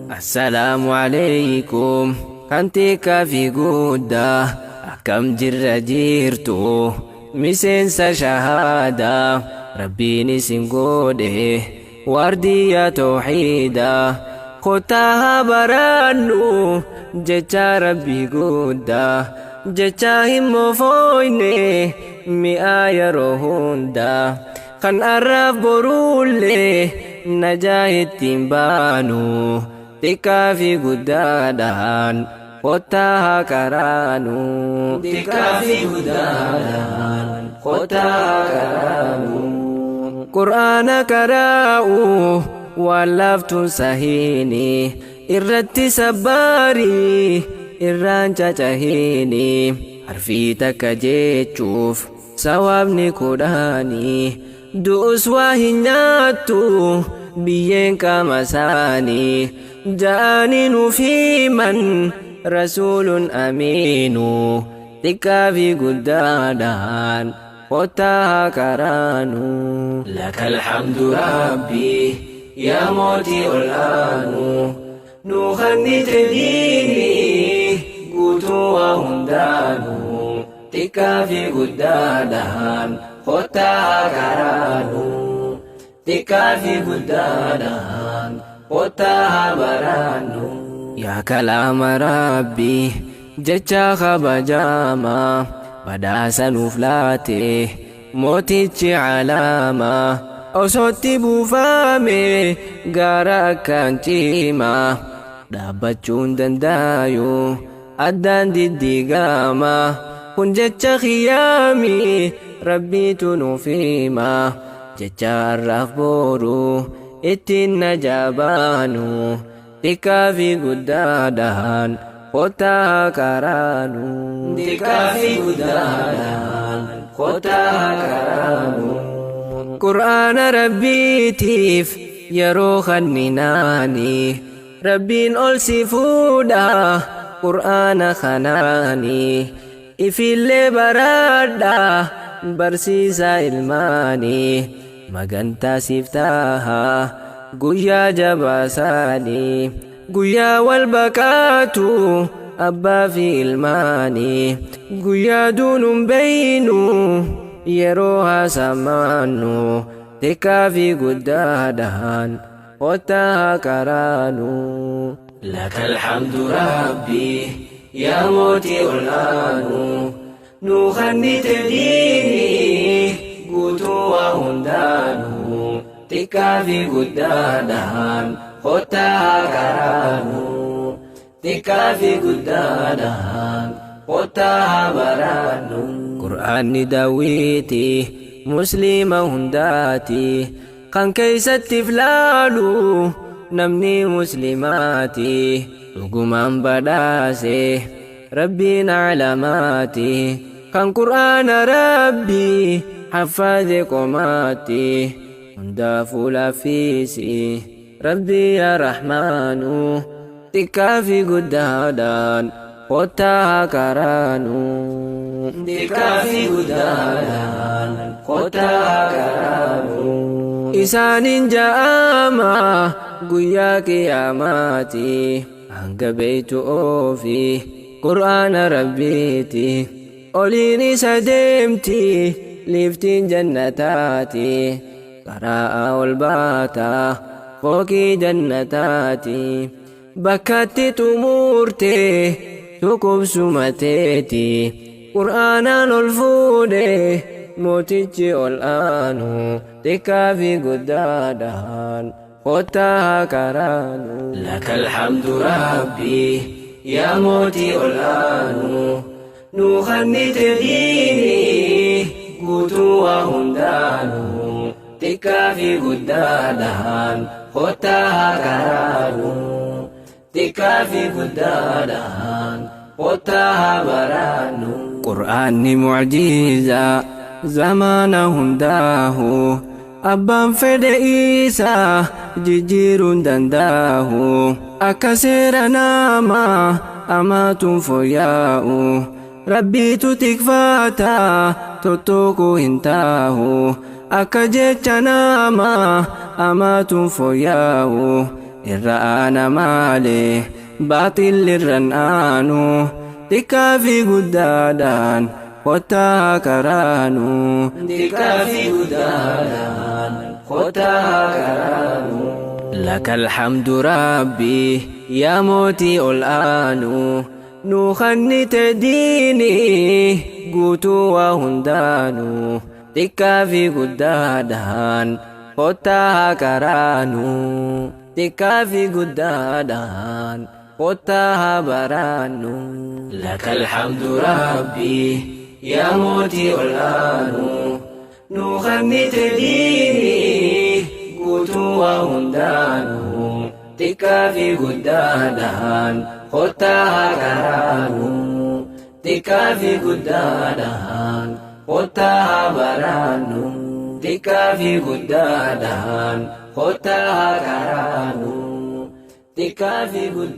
Assalaamu alaykum kan xiqqaa fi guddaa, akkam jirra jirtu miseensa shahaadaa? Rabbiin isin godhe waardiyyaa tawhiidaa. Kottaa haa barannu jecha Rabbii guddaa, jecha hin mofoyne mi'aa yeroo hundaa, kan arraaf boruullee najaa ittiin baanu. Xiqqaa fi guddaadhaan kottaa haa qaraanu. Xiqqaa fi guddaadhaan kottaa haa qaraanu. Qur'aana qaraa'u waan laaftuun sahiini, irratti sabbaarii irraan cacahiini. Harfii takka jechuuf sawaabni 10, du'us waa hin nyaattu biyyeen qaama isaanii ja'anii nuuf himan rasuulun amiinu. Xiqqaa fi guddaadhaan kottaa haa qaraanu. Lakal hamdu Rabbi yaa mootii ol aanu, nuu kennite diinii guutuu waa hundaanu. Xiqqaa fi guddaadhaan kottaa haa qaraanu. Xiqqaa fi guddaadhaan kottaa haa barannu. Yaa kalaama Rabbii, jecha kabajamaa, badhaasa nuuf laate mootichi alaamaa. Osootti buufame gaara akkaan cimaa, dhaabbachuun dandaayu addaan diddiigama. Kun jecha khiyaami, Rabbiitu nuuf hima, jecha har'aaf boru ittiin najaa baanu. Xiqqaa fi guddaadhaan kottaa haa qaraanu. Xiqqaa fi guddaadhaan kottaa haa qaraanu. Qur'aana Rabbiitiif yeroo kanninaani, Rabbiin ol si fuudha Qur'aana kanaani. Ifillee baradha, barsiisaa ilmaanii, magantaa siif taha guyyaa jabaasaanii, guyyaa wal baqaatu abbaa fi ilmaanii, guyyaa duunuun beeynu yeroo haasamaannu. Xiqqaa fi guddaadhaan kottaa haa qaraanu. Lakal hamdu Rabbi yaa mootii ol aanu, nuu kennite diinii guutuu waa hundaanu. Xiqqaa fi guddaadhaan kottaa haa qaraanu. Xiqqaa fi guddaadhaan kottaa haa barannu. Qur'aanni daawwitii musliima hundaati, kan keessatti filaalu namni muslimaati. Dhugumaan badhaase Rabbiin alamaati, kan Qur'aana Rabbii haffaze qomaatti. Hundaafuu laaffisi Rabbii yaa Rahmaanu. Xiqqaa fi guddaadhaan kottaa haa qaraanu. Xiqqaa fi guddaadhaan kottaa haa qaraanu. Isaanin ja'ama guyyaa qiyaamaati, hanga beeytu oofi Qur'aana Rabbiiti. Oliin isa deemti liiftiin jannataati, karaa ol baata fooqii jannataati. Bakkatti xumurte tuqubsumateeti, Qur'aanaan ol fuudhe mootichi ol aanu. Xiqqaa fi guddaadhaan kottaa haa qaraanu. Lakal hamdu Rabbi yaa mootii ol aanu, nuu kennite diinii guutuu waa hundaanu. Xiqqaa fi guddaadhaan kottaa haa qaraanu. Xiqqaa fi guddaadhaan kottaa haa barannu. Qur'aanni mucjizaa zamaana hundaahu, abbaan fedhe isaa jijjiiruun dandaahu. Akka seera namaa amaatuun fooyya'u, Rabbiitu tikfata tuttuquu hin taahu. Akka jecha namaa amaatuun fooyya'u. Irra aana malee baaxilli irran aanu. Xiqqaa fi guddaadhaan kottaa karaanu. Xiqqaa fi guddaadhaan kottaa karaanu. Lakal hamdu rabbi yaa mootii ol aanu. Nuu kennite diinii guutuu waa hundaanu. Xiqqaa fi guddaadhaan kottaa karaanu. Xiqqaa fi guddaadhaan kottaa baraannu. Lakal hamdu rabbi yaa mootii ol aanu. Nuu kennite diinii guutuu waa hundaanu. Xiqqaa fi guddaadhaan kottaa karaanu. Xiqqaa fi guddaadhaan kottaa baraannu. Xiqqaa fi guddaadhaan kottaa karaanu. Xiqqaa fi guddaa.